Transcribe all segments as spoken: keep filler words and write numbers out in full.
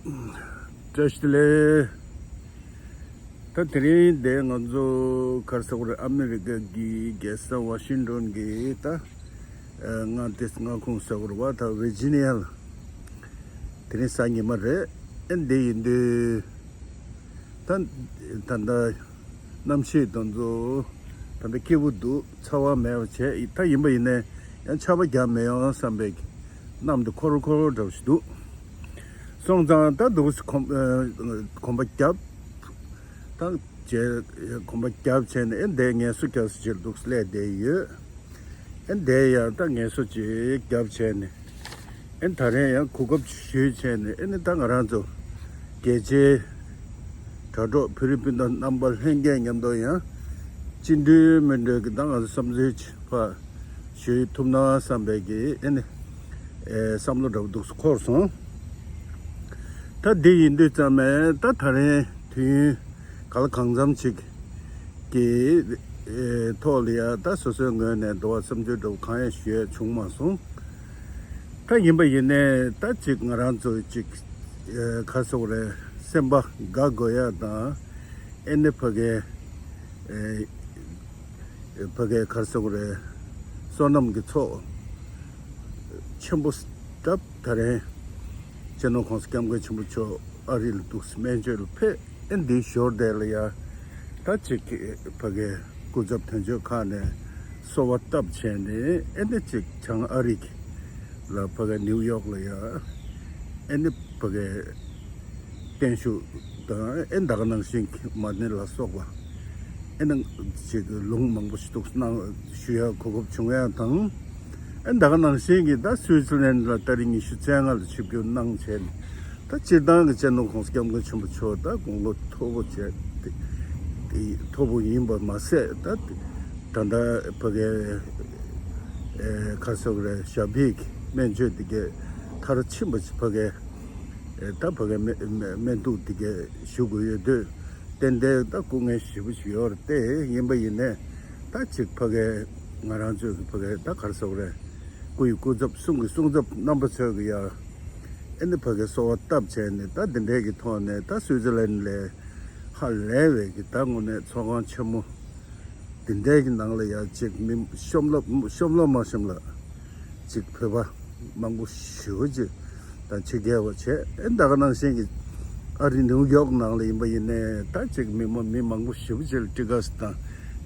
བཀྲ་ཤིས་བདེ་ལེགས། ད་དེ་རིང་འདིར་ང་ཚོ་ག་རེ་ཟེར་དགོས་རེད། ཨ་མི་རི་ཀ་གི་རྒྱལ་ས་ཝ་ཤིང་ཏོན་གྱི་ད་མངའ་སྡེ་མངའ་ཁོངས་ཟེར་དགོས་རེད་བ། ད་ཝི་ཇི་ནི་ཡ་ལ་དེ་རིང་གཟའ་ཉི་མ་རེད། ཨེ་འདི་ཡིན་དུས་ད་ད་ལྟ་གནམ་གཤིས་དེ་ཚོ་ད་ལྟ་སྐྱིད་པོ་འདུག་ཚ་བ་མེད་པ་བྱས། ད་ཡིན་པ་ཡིན་ནའི་ཡང་ཆར་པ་རྒྱབ་མི་ཡོང་བསམ་པའི་གནམ་དེ་འཁོར་འཁོར་འདྲ་བོ་ཞིག་འདུག་སོང་ཙང་ད་འདུག་སེ་གོམ་ཨ་གོམ་པ་རྒྱབ། ད་བྱས་གོམ་པ་རྒྱབ་བྱས་ནས་ཨེ་འདི་ངལ་གསོ་རྒྱག་ས་ཅིག་ལ་འདུག་སེ་སླེབས་བསྡད་ཡོད། ཨེ་འདི་ཡར་ད་ངལ་གསོ་ཅིག་རྒྱབ་བྱས་ནས། ཨེ་ད་རེས་ཡང་གོ་སྐབས་ཞུས་བྱས་ནས། ཨེ་ནི་ད་ང་རང་ཚོ་རྒྱལ་སྤྱིའི་དྲ་གྲོགས་བོད་རིགས་སྤུན་ཟླ་རྣམ་པ་ལྷན་རྒྱས་མཉམ་དུ་ཡང་སྤྱི་འཐུས་མི་འདྲ་གི་ད་ང་ཚོ་བསམ་ཚུལ་ཅིག་ཕར་ཞུ་ཐུབ་ན་བསམ་པའི་གི་ཨེ་ནི་ཨེ་བསམ་བློ་འདྲ་བོ་འདུག་སེ་འཁོར་སོང་། ད་འདི་ཡིན་དུས་ཙམ་ནས་ད་ད་རེས་དུས་ཡུན་ག་ལ་གང་འཚམ་ཅིག་གི་ཨེ་ཐོག་ལ་ཡ་ད་སོ་སོའི་ངོས་ནས་འདུག་བསམ་ཚུལ་འདྲ་བོ་གང་ཡང་ཞུ་ཡ་བྱུང་མ་སོང་། ད་ཡིན་པ་ཡིན་ནའི་ད་ཅིག་ང་རང་ཚོ་ཅིག་ཨེ་ག་རེ་ཟེར་དགོས་རེད། སེམས་པ་དགའ་དགོས་ཡ་དང་། ཨེ་ནི་ཕ་གའི་ཨེ་ཕ་གའི་ག་རེ་ཟེར་དགོས་རེད། བསོད་ནམས་ཀྱི་ཚོགས་ཆེན་པོ་སྟབས་ད་རེས་སྤྱི་ནོར་༸གོང་ས་༸སྐྱབས་མགོན་ཆེན་པོ་མཆོག་ཨ་རི་ལ་འདུག་སེ་སྨན་བཅོས་ལ་ཕེབས། ཨེ་འདིའི་ཞོར་དེ་ལ་ཡ་ད་ཅིག་ཕ་གའི་སྐུ་ཚབ་དོན་གཅོད་ཁག་ནས་གསོལ་བ་བཏབ་བྱས་ནས། ཨེ་འདི་ཅིག་བྱང་ཨ་རི་ལ་ཕ་གའི་ནིའུ་ཡོག་ལ་ཡ་ཨེ་འདི་ཕ་གའི་བརྟན་བཞུགས་དང་། ཨེ་ད་ག་ནང་བཞིན་གྱི་མ་ཎི་ལ་སོགས་པ་ཨེ་ནང་ཅིག་ལུང་མང་པོ་ཞིག་འདུག་གནང་ཞུ་ཡ་གོ་སྐབས་བྱུང་ཡ་དང་། ཨེ་ད་ག་ནང་བཞིན་གྱི་ད་སུའི་ཙི་ལན་ལ་ཏ་རིག་ཉི་ཤུ་རྩ་ལྔ་ལ་ཆིབས་བསྒྱུར་གནང་བྱས་ནས། ད་སྤྱིར་བཏང་གི་སྤྱི་ནོར་༸གོང་ས་༸སྐྱབས་མགོན་ཆེན་པོ་མཆོག་ད་དགུང་ལོ་མཐོ་པོ་བྱས་ཏེ་མཐོ་པོ་ཡིན་པ་མ་ཟད། ད་ད་ལྟ་ཕ་གའི་ཨེ་ག་རེ་ཟེར་དགོས་རེད། ཞབས་པུས་ཀྱི་སྨན་བཅོས་དེ་གའི་མཐར་ཕྱིན་པ་ཞིག་ཕ་གའི་ཨེ་ད་ཕ་གའི་སྨན་སྨན་ཐུག་དེ་གའི་ཞུ་དགོས་ཡོད་དུས། ཏན་ཏན་ད་སྐུ་ངལ་ཞེ་པོ་ཞིག་ཡོད་རེད་དེ། ཡིན་པ་ཡིན་ནའི་ད་ཅིག་ཕ་གའི་ང་རང་ཚོའི་གི་ཕ་གའི་ད་ག་རེ་ཟེར་དགོས་རེད། སྐུ་ཡི་སྐུ་ཚབ་གསུང་གི་གསུང་ཚབ་རྣམ་པ་ཚོས་གི་ཡ་ཨེ་ནི་ཕ་གའི་གསོལ་བ་བཏབ་བྱས་ནས། ད་འདི་འདྲའི་གི་ཐོག་ནས་ད་སུའི་ཙི་ལན་ལས་ཧ་ལས་པའི་གི་ད་དངོས་གནས་ཚོགས་ཁང་ཆེན་མོ་འདི་འདྲའི་གི་ནང་ལ་ཡ་ཅིག་མི་ཤོམ་ལོ་ཤོམ་ལོ་མ་ཤོམ་ལ་ཅིག་བོད་པ་མང་པོ་ཞེ་པོ་ཅིག་དང་ཕྱི་རྒྱལ་བ་བྱས། ཨེ་ད་ག་ནང་བཞིན་གྱི་ཨ་རི་ནིའུ་ཡོག་ནང་ལ་ཡིན་པ་ཡིན་ནའི་ད་ཅིག་མི་མ་མི་མང་པོ་ཞེ་པོ་ཅིག་ལ་ཊི་ཀ་སི་དང་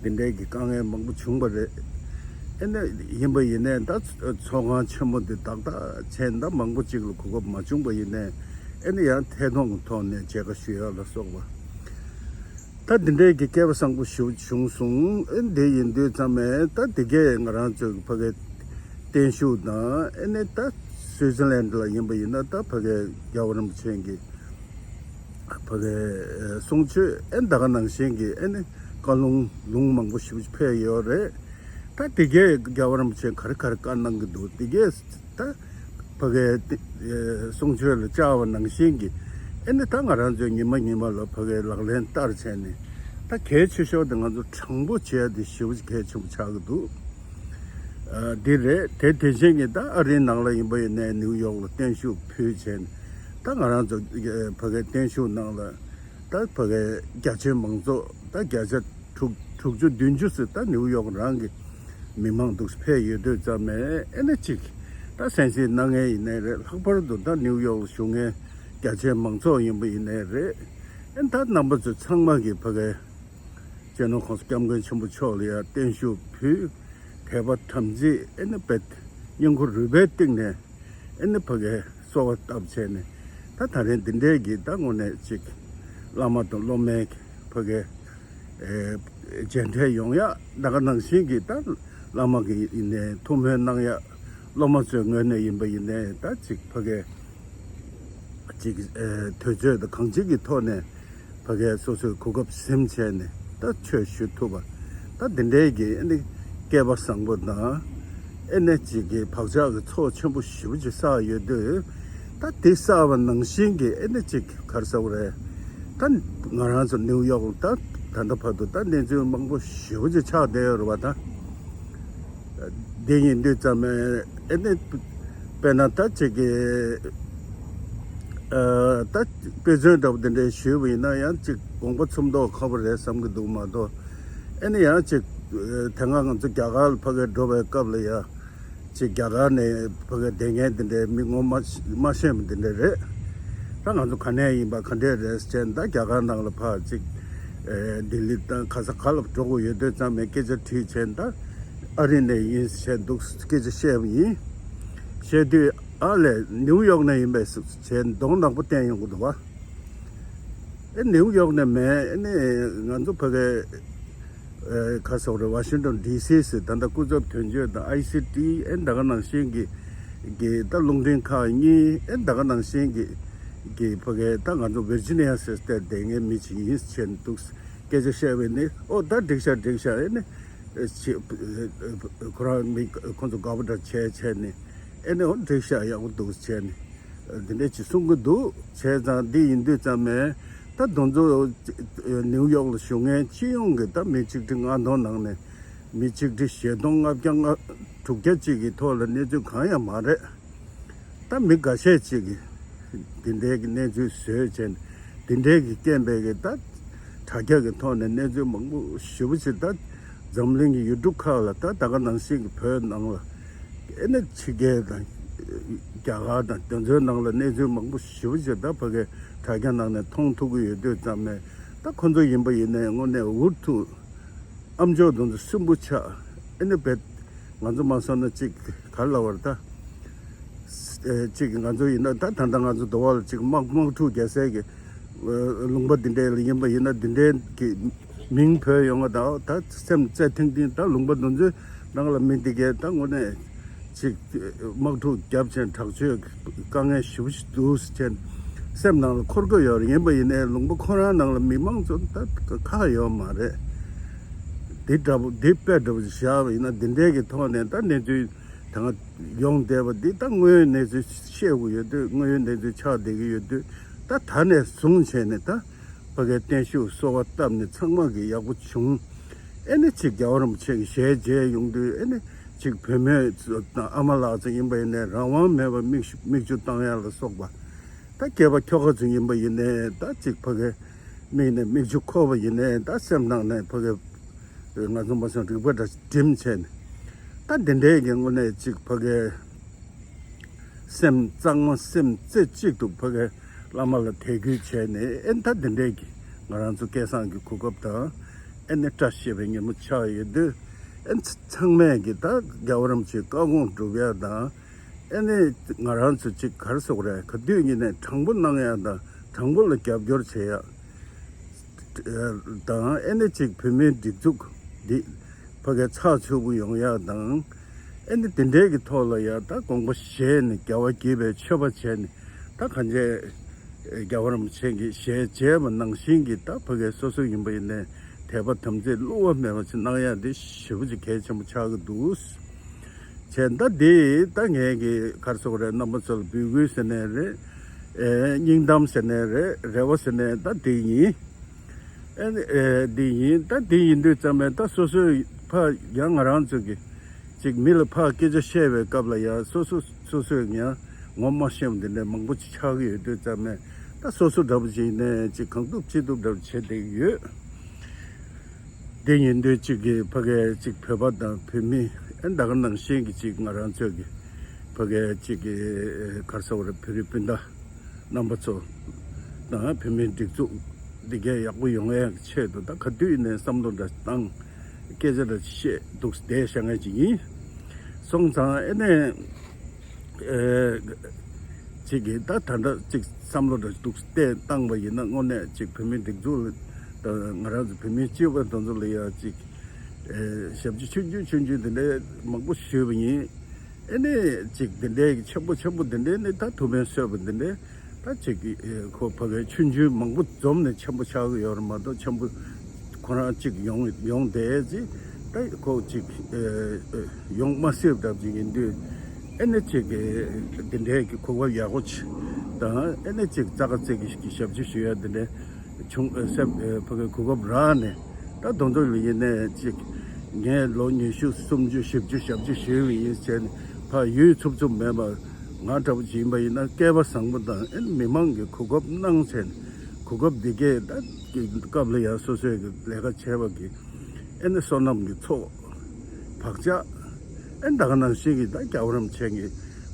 འདི་འདྲའི་གི་དཀའ་ངལ་མང་པོ་བྱུང་བ་རེད། ཨེ་ནི་ཡིན་པ་ཡིན་ནའི་ད་ཚོགས་ཁང་ཆེན་མོ་འདི་ཏག་ཏག་བྱས། ད་མང་པོ་ཅིག་ལ་གོ་སྐབས་མ་བྱུང་པ་ཡིན་ནའི་ཨེ་ནི་ཡང་ཐད་གཏོང་གི་ཐོག་ནས་མཇལ་ཁ་ཞུ་ཡག་ལ་སོགས་པ། ད་འདི་འདྲའི་གི་སྐལ་བ་བཟང་པོ་ཞིག་བྱུང་སོང་། ཨེ་འདི་ཡིན་དུས་ཙམ་ནས་ད་འདི་གས་ང་རང་ཚོའི་ཕ་གའི་བརྟན་བཞུགས་དང་། ཨེ་ནི་ད་སུའི་ཙི་ལན་ལ་ཡིན་པ་ཡིན་ན་ད་ཕ་གའི་རྒྱལ་བ་རིན་པོ་ཆེ་གི་ཕ་གའི་གསུང་ཆོས། ཨེ་ད་ག་ནང་བཞིན་གྱི་ཨེ་ནི་བཀའ་ལུང་ལུང་མང་པོ་ཞིག་ཕེབས་ཡོད་རེད། ད་འདི་གས་རྒྱལ་བ་རིན་པོ་ཆེ་ག་རེ་ག་རེ་བཀའ་གནང་གི་འདུག་འདི་གས་ད་ཕ་གའི་ཏི་ཨེ་གསུང་ཆོས་ལ་བཅར་བ་ནང་བཞིན་གྱི་ཨེ་ནི་ད་ང་རང་ཚོས་ཉི་མ་ཉི་མ་ལ་ཕ་གའི་ལག་ལེན་བསྟར་བྱས་ནས། ད་གལ་ཆེ་ཤོས་དེ་ང་ཚོ་དྲང་པོ་བྱས་ཏེ་ཞེ་པོ་གལ་ཆེན་པོ་ཆགས་ཀྱི་འདུག་ཨ་འདི་རེད་དེ། དེ་བཞིན་གྱི་ད་ཨ་རིའི་ནང་ལ་ཡིན་པ་ཡིན་ནའི་ནིའུ་ཡོག་ལ་བརྟན་བཞུགས་ཕུལ་བྱས་ནས། ད་ང་རང་ཚོ་ཨེ་ཕ་གའི་བརྟན་བཞུགས་ནང་ལ་ད་ཕ་གའི་རྒྱ་ཆེའི་མང་ཚོགས་ད་བརྒྱ་ཆ་དྲུག་དྲུག་ཅུ་བདུན་ཅུ་ཙམ་ད་ནིའུ་ཡོག་རང་གི་མི་མང་འདུག་ཕེབས་ཡོད་དུས་ཙམ་ནས། ཨེ་ནི་ཅིག་ད་གསན་གཟིགས་གནང་མཁན་ཡིན་ནའི་རེད། ལྷག་པར་དུ་ད་ནིའུ་ཡོག་ལ་བཞུགས་མཁན་རྒྱ་ཆེའི་མང་ཚོགས་ཡིན་པ་ཡིན་ནའི་རེད། ཨེ་ད་རྣམ་པ་ཚོ་ཚང་མ་གིས་ཕ་གའི་སྤྱི་ནོར་༸གོང་ས་༸སྐྱབས་མགོན་ཆེན་པོ་མཆོག་ལ་ཡ་བརྟན་བཞུགས་ཕུལ། དད་པ་དམ་ཚིག་ཨེ་ནི་དཔེ་བསྙེན་བཀུར་རུས་པའི་གཏིང་ནས་ཨེ་ནི་ཕ་གའི་གསོལ་བ་བཏབ་བྱས་ནས། ད་ད་རེས་འདི་འདྲའི་གི་ད་དངོས་གནས་ཅིག་བླ་མ་དང་སློབ་མའི་ཕ་གའི་ཨེ་མཇལ་འཕྲད་ཡོང་ཡ། ད་ག་ནང་བཞིན་གྱི་ད་བླ་མ་གི་ཡིན་ནའི་ཐུགས་སྨོན་གནང་ཡ། སློབ་མ་ཚོའི་ངོས་ནས་ཡིན་པ་ཡིན་ནའི་ད་ཅིག་ཕ་གའི་ཅིག་ཨེ་དུས་ཚོད་དང་གང་ཅིའི་ཐོག་ནས་ཕ་གའི་སོ་སོའི་གོ་སྐབས་ཟིན་བྱས་ནས་ད་ཆོས་ཞུ་ཐུབ་པ། ད་འདི་འདྲའི་གི་ཨེ་ནི་སྐལ་བ་བཟང་པོ་དང་། ཨེ་ནི་ཅིག་གི་བག་ཆགས་ཀྱི་ཚོགས་ཆེན་པོ་ཞེ་པོ་ཅིག་བསགས་ཡོད་དུས། ད་དེ་བསགས་པ་ནང་བཞིན་གྱི་ཨེ་ནི་ཅིག་ག་རེ་ཟེར་དགོས་རེད། ད་ང་རང་ཚོ་ནིའུ་ཡོག་ལ་ད་ད་ལྟ་བར་དུ་ད་གནས་ཚུལ་མང་པོ་ཞེ་པོ་ཅིག་ཆགས་བསྡད་ཡོད་རེད་བ། ད་འདི་ཡིན་དུས་ཙམ་ནས་ཨེ་ནི་དཔེར་ན་ད་ཅིག་གི་ ཨ། ད་དཔེ་མཚོན་འདྲ་པོ་དེ་འདྲའི་ཞུས་པ་ཡིན་ན་ཡང་ཅིག་དགོངས་པ་ཚུམ་མདོག་ཁ་པོ་རེད་བསམ་གྱི་འདུག་མ་གཏོགས། ཨེ་ནི་ཡང་ཅིག་ཨ། དེ་སྔ་ང་ཚོ་རྒྱ་གར་ལ་ཕ་གིར་འགྲོ་བའི་སྐབས་ལ་ཡང་ཅིག་རྒྱ་གར་ནས་ཕ་གིར་བསྡད་མཁན་དེ་འདྲའི་མི་ངོ་མ་མ་ཤེས་པ་དེ་འདྲ་རེད། ད་ང་ཚོ་ག་ནས་ཡིན་པ་ག་འདྲས་རེད་ཟེར་ན། ད་རྒྱ་གར་ནང་ལ་ཕར་ཅིག་ཨ། ལྡི་ལི་དང་ག་ས་ག་ལ་འགྲོ་དགོས་ཡོད་དུས་ཙམ་ནས་སྐད་ཆ་དྲིས་བྱས། ད་ཨ་རི་ནས་ཡིན་ཟེར་འདུག་སྐད་ཆ་བཤད་པ་ཡིན། བཤད་དུས་ཨ་ལས་ནིའུ་ཡོག་ནས་ཡིན་པས་ཟེར་གདོང་ནག་པོ་བསྟན་ཡོང་གི་འདུག་བ། ཨེ་ནིའུ་ཡོག་ནས་མེད། ཨེ་ནི་ང་ཚོ་ཕ་གི་ཨེ། ག་སོག་རེད། ཝ་ཤིང་ཏོན་ཌི་སི་ཟེར། ད་ལྟ་སྐུ་ཚབ་དོན་གཅོད་དང་ཨའི་སི་ཊི། ཨེ་ད་ག་ནང་བཞིན་གྱི་གི་ད་རླུང་འཕྲིན་ཁག་གཉིས། ཨེ་ད་ག་ནང་བཞིན་གྱི་གི་ཕ་གི་ད་ང་ཚོ་ཝིར་ཇི་ནི་ཡ་ཟེར་སྟེ་བསྡད་མཁན་མི་ཅིག་ཡིན་ཟེར་འདུག་སྐད་ཆ་བཤད་པ་ནི། ཨོ་ད་འགྲིག་ཤག་འགྲིག་ཤག་ཨེ་ནི་ཨེ་ཅི་ཁོ་རང་མི་ཁོ་ཚོ་དགའ་པོ་འདྲ་བྱས་བྱས་ནས། ཨེ་ནི་ཨོ་འགྲིག་ཤག་ཡག་པོ་འདུག་བྱས་ནས། འདི་འདྲས་ཅིག་གསུང་གི་འདུག་བྱས་ཙང་འདི་ཡིན་དུས་ཙམ་ནས་ད་དེ་ཚོ་ནིའུ་ཡོག་ལ་བཞུགས་མཁན་སྤྱི་ཡོངས་ཀྱི་ད་མི་ཆིག་ཁྲི་ལྔ་སྟོང་ནང་ནས་མི་ཆིག་ཁྲི་བཞི་སྟོང་ལྔ་བརྒྱ་ལྔ་དྲུག་བརྒྱ་ཅིག་གི་ཐོག་ལ་གནས་ཚུལ་གང་ཡང་མ་རེད། ད་མི་འགའ་ཤས་ཅིག་གིས་འདི་འདྲའི་གི་གནས་ཚུལ་བཟོས་བྱས་ནས། འདི་འདྲའི་གི་རྐྱེན་པས་གི་ད་དྲ་རྒྱ་གི་ཐོག་ནས་གནས་ཚུལ་མང་པོ་ཞེ་པོ་ཅིག་ད་འཛམ་གླིང་གི་ཡུལ་གྲུ་ཁག་ལ། ད་ད་ག་ནང་བཞིན་གྱི་བོད་ནང་ལ། ཨེ་ནི་ཕྱི་རྒྱལ་དང་རྒྱ་གར་དང་དེ་ཚོའི་ནང་ལ་གནས་ཚུལ་མང་པོ་ཞེ་པོ་ཅིག་ད་ཕ་གི་དྲ་རྒྱ་ནང་ནས་མཐོང་ཐུབ་ཀྱི་ཡོད་དུས་ཙམ་ནས། ད་ཁོ་ཚོ་ཡིན་པ་ཡིན་ནའི་དངོས་གནས་འུར་ཐུག་ཨ་མཆོག་དེ་ཚོ་སུན་པོ་ཆགས། ཨེ་ནི་བེད། ང་ཚོ་མ་སོང་ན་ཅིག་ག་རེ་ལབ་པ་རེད་ད། ཨེ་ཅིག་ང་ཚོ་ཡིན་ན་ད་ད་ལྟ་ང་ཚོ་འདི་བ་ལ་ཅིག་དམག་དམག་འཁྲུག་རྒྱག་སའི་གི་ཨེ་ལུང་པ་འདི་འདྲའི་ལ་ཡིན་པ་ཡིན་ན། འདི་འདྲའི་གི་མིང་བོས་ཡོང་བ་དང་། ད་སེམས་རྩེ་ཐིང་ཐིང་། ད་ལུང་པ་འདི་ཚོའི་ནང་ལ་མི་འདི་གས་ད་དངོས་གནས་ཅིག་དམག་འཁྲུག་བརྒྱབ་བྱས་དྲག་སྤྱོད་དཀའ་ངལ་ཞེ་པོ་ཞིག་འདུག་ཟེར་བྱས་སེམས་ནང་ལ་འཁོར་གི་ཡོད་རེད། ཡིན་པ་ཡིན་ནའི་ལུང་པ་ཁོ་རང་ནང་ལ་མི་མང་ཚོ་ད་ཁག་ཡོད་མ་རེད། འདི་འདྲ་པོ་འདི་དཔེ་འདྲ་པོ་ཞིག་བཞག་པ་ཡིན་ན། འདི་འདྲའི་གི་ཐོག་ནས་ད་གནས་ཚུལ་ད་ཡོང་བསྡད་པ་འདི། ད་དངོས་ཡོད་གནས་ཚུལ་ཤེས་དགོས་ཡོད་དུས། དངོས་ཡོད་གནས་ཚུལ་ཆགས་བསྡད་ཀྱི་ཡོད་དུས། ད་ད་ནས་བཟུང་བྱས་ནས་ད་ཕ་གིར་བརྟན་བཞུགས་གསོལ་བ་བཏབ་ནས་ཚང་མ་གི་ཡག་པོ་བྱུང་། ཨེ་ནི་ཅིག་རྒྱལ་བ་རིན་པོ་ཆེ་གི་ཞལ་མཇལ་ཡོང་དུས། ཨེ་ནི་ཅིག་བུད་མེད་དང་ཨ་མ་ལགས་ཚོ་ཡིན་པ་ཡིན་ནའི་རང་དབང་མེད་པར་མིག་མིག་ཆུ་བཏང་ཡ་ལ་སོགས་པ། ད་སྐྱེས་པ་ཁྱོ་ག་ཚོ་ཡིན་པ་ཡིན་ནའི། ད་ཅིག་ཕ་གི་མིག་ནས་མིག་ཆུ་འཁོར་བ་ཡིན་ནའི། ད་སེམས་ནང་ནས་ཕ་གི་ང་ཚོ་མ་སོང་རིག་པ་འདྲ་སྒྲིམ་བྱས་ནས། ད་འདི་འདྲའི་གི་དངོས་གནས་ཅིག་ཕ་གི་སེམས་གཙང་མ་སེམས་རྩེ་གཅིག་ཏུ་ཕ་གི་བླ་མ་ལ་དད་གུས་བྱས་ནས། ཨེ་ད་འདི་འདྲའི་གི་ང་རང་ཚོ་སྐལ་བཟང་གི་གོ་སྐབས་དང་། ཨེ་ནི་བཀྲ་ཤིས་པའི་ཉིན་མོ་ཆགས་ཡོད་དུས། ཨེ་ཚང་མས་གི་ད་རྒྱལ་བ་རིན་པོ་ཆེའི་བཀའ་དགོངས་སྒྲུབ་ཡ་དང་། ཨེ་ནི་ང་རང་ཚོ་ཅིག་ག་རེ་ཟེར་དགོས་རེད། ག་དུས་ཡིན་ནའི་དྲང་པོ་གནང་ཡ་དང་། དྲང་པོ་ལ་རྒྱབ་སྐྱོར་བྱེད་ཡ་དང་། ཨེ་ནི་ཅིག་བོད་མིའི་སྒྲིག་འཛུགས་འདི་ཕ་གི་ཚགས་ཚུད་པོ་ཡོང་ཡ་དང་། ཨེ་ནི་དེ་འདྲའི་གི་ཐོག་ལ་ཡ་ད་དགོངས་པ་བཞེས་ནས་རྒྱལ་བ་དགྱེས་པའི་མཆོད་པ་བྱས་ནས། ད་གང་ཅི་རྒྱལ་བ་རིན་པོ་ཆེ་གི་ཞལ་མཇལ་བ་ནང་བཞིན་གྱི་ད་ཕ་གི་སོ་སོ་ཡིན་པ་ཡིན་ནའི་དད་པ་དམ་ཚིག་བསླུ་བ་མེད་པ་ཅིག་གནང་ཡ་འདི་ཞེ་པོ་ཅིག་གལ་ཆེན་པོ་ཆགས་ཀྱི་འདུག་བྱས། ད་འདི་ད་ངས་ཀྱི་ག་རེ་ཟེར་དགོས་རེད། རྣམ་པ་ཚོ་ལ་འབོད་སྐུལ་ཟེར་ནའི་རེད། ཨེ་སྙིང་གཏམ་ཟེར་ནའི་རེད། རེ་བ་ཟེར་ནའི་ད་འདི་ཡིན། ཨེ་ནི་ཨེ་འདི་ཡིན། ད་འདི་ཡིན་དུས་ཙམ་པས་ད་སོ་སོའི་ཕ་ཡང་ང་རང་ཚོ་གི་ཅིག་མི་ལ་ཕར་སྐད་ཆ་བཤད་པའི་སྐབས་ལ་ཡང་སོ་སོ་སོ་སོས་ཡང་ངོ་མ་ཤེས་པ་འདི་འདྲ་མང་པོ་ཅིག་ཆགས་ཀྱི་ཡོད་དུས་ཙམ་ནས། ད་སོ་སོ་འདྲ་པོ་ཅིག་ནས་ཅིག་གང་ཐུབ་ཅི་ཐུབ་འདྲ་པོ་བྱེད་བསྡད་ཀྱི་ཡོད། དེ་ཡིན་དུས་ཅིག་གི་ཕ་གི་ཅིག་བོད་པ་དང་བོད་མི། ཨེ་ད་ག་ནང་བཞིན་གྱི་ཅིག་ང་རང་ཚོ་གི་ཕ་གི་ཅིག་གི་ག་རེ་ཟེར་དགོས་རེད། བོད་རིགས་སྤུན་ཟླ་རྣམ་པ་ཚོ་དང་། བོད་མིའི་སྒྲིག་འཛུགས་འདི་གས་ཡག་པོ་ཡོང་ཡག་གི་ཆེད་དུ། ད་ག་དུས་ནས་བསམ་བློ་འདྲ་བཏང་། སྐད་ཆ་འདྲ་བཤད་འདུག་བསྡད་བཞག་མཁན་ཅིག་ཡིན། སོང་ཙང་ཨེ་ནས་ཨེ་ཅིག་གིས་ད་ད་འདྲ་ཅིག་བསམ་བློ་འདྲ་འདུག་བལྟས་བཏང་བ་ཡིན་ན། དངོས་གནས་ཅིག་བོད་མིའི་སྒྲིག་འཛུགས་ལ་དང་ང་རང་ཚོ་བོད་མིའི་སྤྱི་པ་དེ་ཚོ་ལ་ཡང་ཅིག་ཨེ་ཞབས་ཕྱི་ཆུང་ཆུང་ཆུང་ཆུང་དེ་འདྲའི་མང་པོ་ཞུས་པ་ཡིན། ཨེ་ནས་ཅིག་དེ་འདྲའི་ཆེན་པོ་ཆེན་པོ་དེ་འདྲའི་ནི་ད་ཐུགས་ཕན་གསོས་པ་དེ་འདྲའི་ད་ཅིག་ཨེ་ཁོ་ཕ་གིའི་ཆུང་ཆུང་མང་པོ་འཛོམས་ནས་ཆེན་པོ་ཆགས་ཀྱི་ཡོད་རེད་མ་གཏོགས། ཆེན་པོ་ཁོ་རང་ཅིག་ཡོང་ཡོང་བསྡད་ཅིག་ད་ཁོ་ཅིག་ཨེ་ཨེ་ཡོང་མ་སྲིད་པ་འདྲ་ཅིག་ཡིན་དུས། ཨེ་ནས་ཅིག་ཨེ་དེ་འདྲའི་གི་གོ་སྐབས་ཡག་པོ་ཅིག་དང་། ཨེ་ནས་ཅིག་ཙག་ཙིག་གི་ཞབས་ཕྱི་ཞུ་ཡ་དེ་འདྲའི་བྱུང་། ཨེ་སེམས་ཨེ་ཕ་གིའི་གོ་སྐབས་རག་ནས། ད་དོན་དུ་ལ་ཡིན་ནས་ཅིག་ངས་ལོ་ཉི་ཤུ་སུམ་ཅུ་བཞི་བཅུ་ཞབས་ཕྱི་ཞུས་པ་ཡིན་ཟེར་ནས་ཕར་ཡུལ་ཚུབ་ཚུབ་མེད་པར། ང་འདྲ་པོ་ཅིག་ཡིན་པ་ཡིན་ན་སྐལ་པ་བཟང་པོ་དང་ཨེ་ནི་མི་མང་གི་གོ་སྐབས་གནང་བྱས་ནས་གོ་སྐབས་འདི་གས་ད་གི་སྐབས་ལ་ཡང་སོ་སོའི་གི་ལས་ཀ་བྱས་པ་གི་ཨེ་ནི་བསོད་ནམས་ཀྱི་ཚོགས་བག་ཆགས་ཨེ་ནི་ད་ག་ནང་བཞིན་གི་ད་རྒྱལ་བ་རིན་པོ་ཆེ་གི་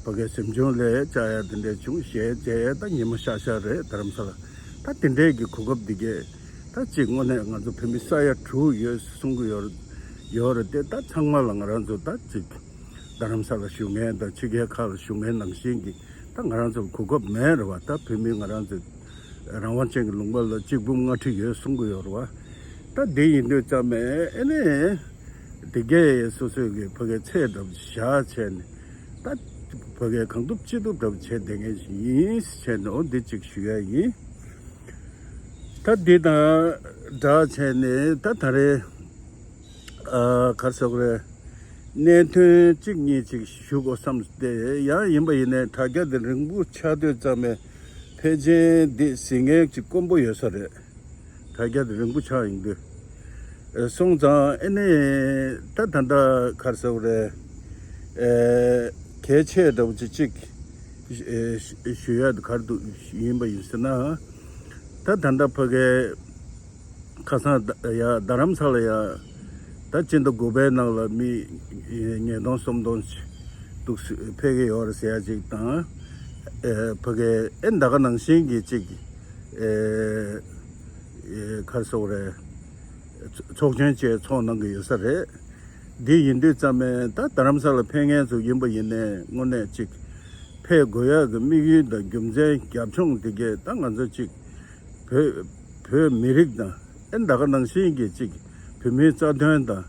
ཕ་གའི་གཟིམ་ཆུང་ལ་བཅར་ཡ་དེ་འདྲས་བྱུང་། གཞས་མཇལ་ཡ་ད་ཉི་མ་ཤར་ཤར་རེད། རྡ་རམ་ས་ལ་ད་དེ་འདྲས་གི་གོ་སྐབས་འདི་གས་ད་ཅིག་དངོས་གནས་ང་ཚོ་བོད་མི་ས་ཡ་དྲུག་ཡོད་གསུང་གི་ཡོད་ཡོད་རེད་དེ། ད་ཚང་མ་ལ་ང་རང་ཚོ་ད་ཅིག་རྡ་རམ་ས་ལ་བཞུགས་མཁན་དང་ཕྱི་རྒྱལ་ཁག་ལ་བཞུགས་མཁན་ནང་བཞིན་གྱི་ད་ང་རང་ཚོར་གོ་སྐབས་མེད་རེད་བ། ད་བོད་མི་ང་རང་ཚོ་རང་དབང་ཅན་གྱི་ལུང་པ་ལ་གཅིག་འབུམ་ལྔ་ཁྲི་ཡོད་གསུང་གི་ཡོད་རེད་བ། ད་འདི་ཡིན་དུས་ཙམ་ནས་ཨེ་ནས་དེ་གས་སོ་སོའི་གི་ཕ་གའི་ཚད་འདྲ་པོ་བཞག་བྱས་ནས་ད་ཕ་གའི་གང་ཐུབ་ཅི་ཐུབ་འདྲ་པོ་བྱས་བསྡད་མཁན་ཞིག་ཡིན་བྱས་ནས་འོ་འདི་གཅིག་ཞུ་ཡ་ཡིན། ད་འདི་དང་སྦྲགས་བྱས་ནས་ད་ད་རེས་ཨ་ག་རེ་ཟེར་དགོས་རེད། གནད་དོན་གཅིག་གཉིས་ཅིག་ཞུ་དགོས་བསམ་སྟེ། ཡང་ཡིན་པ་ཡིན་ནའི་དྲ་རྒྱ་འདི་རིང་པོ་ཆགས་དུས་ཙམ་ནས་ཕལ་ཆེར་འདི་གཟིགས་མཁན་ཅིག་དཀོན་པོ་ཡོད་ས་རེད། དྲ་རྒྱ་འདི་རིང་པོ་ཆགས་ཡིན་དུས། ཨེ་སོང་ཙང་ཨེ་ནས་ད་ད་ལྟ་ག་རེ་ཟེར་དགོས་རེད། ཨེ་གལ་ཆེ་འདྲ་པོ་ཅིག་ཅིག་ཨེ་ཞུ་ཡ་ག་རེ་འདུག་ཡིན་པ་ཡིན་ཟེར་ན། ད་ད་ལྟ་ཕ་གའི་ཁ་སང་ད་ཡ་རྡ་རམ་ས་ལ་ཡ་ད་སྤྱི་ཟླ་དགུ་པའི་ནང་ལ་མི་ཉིས་སྟོང་སུམ་སྟོང་ཅིག་འདུག་སེ་ཕེབས་ཀྱི་ཡོད་རེད་ཟེར་ཡ་ཅིག་དང་། ཨེ་ཕ་གའི་ཨེ་ད་ག་ནང་བཞིན་གྱི་ཅིག་ཨེ་ཨེ་ག་རེ་ཟེར་དགོས་རེད། ཚོགས་ཆེན་བཅས་ཚོགས་གནང་གི་ཡོད་ས་རེད། འདི་ཡིན་དུས་ཙམ་ནས་ད་རྡ་རམ་ས་ལ་ཕེབས་མཁན་ཚོ་ཡིན་པ་ཡིན་ནའི་དངོས་གནས་ཅིག་ཕེབས་དགོས་ཡག་གི་དམིགས་ཡུལ་དང་རྒྱུ་མཚན་རྒྱབ་ལྗོངས་དེ་གས་ད་ང་ཚོ་ཅིག་བོད་བོད་མི་རིགས་དང་ཨེ་ད་ག་ནང་བཞིན་གྱི་ཅིག་བོད་མིའི་རྩ་དོན་དང་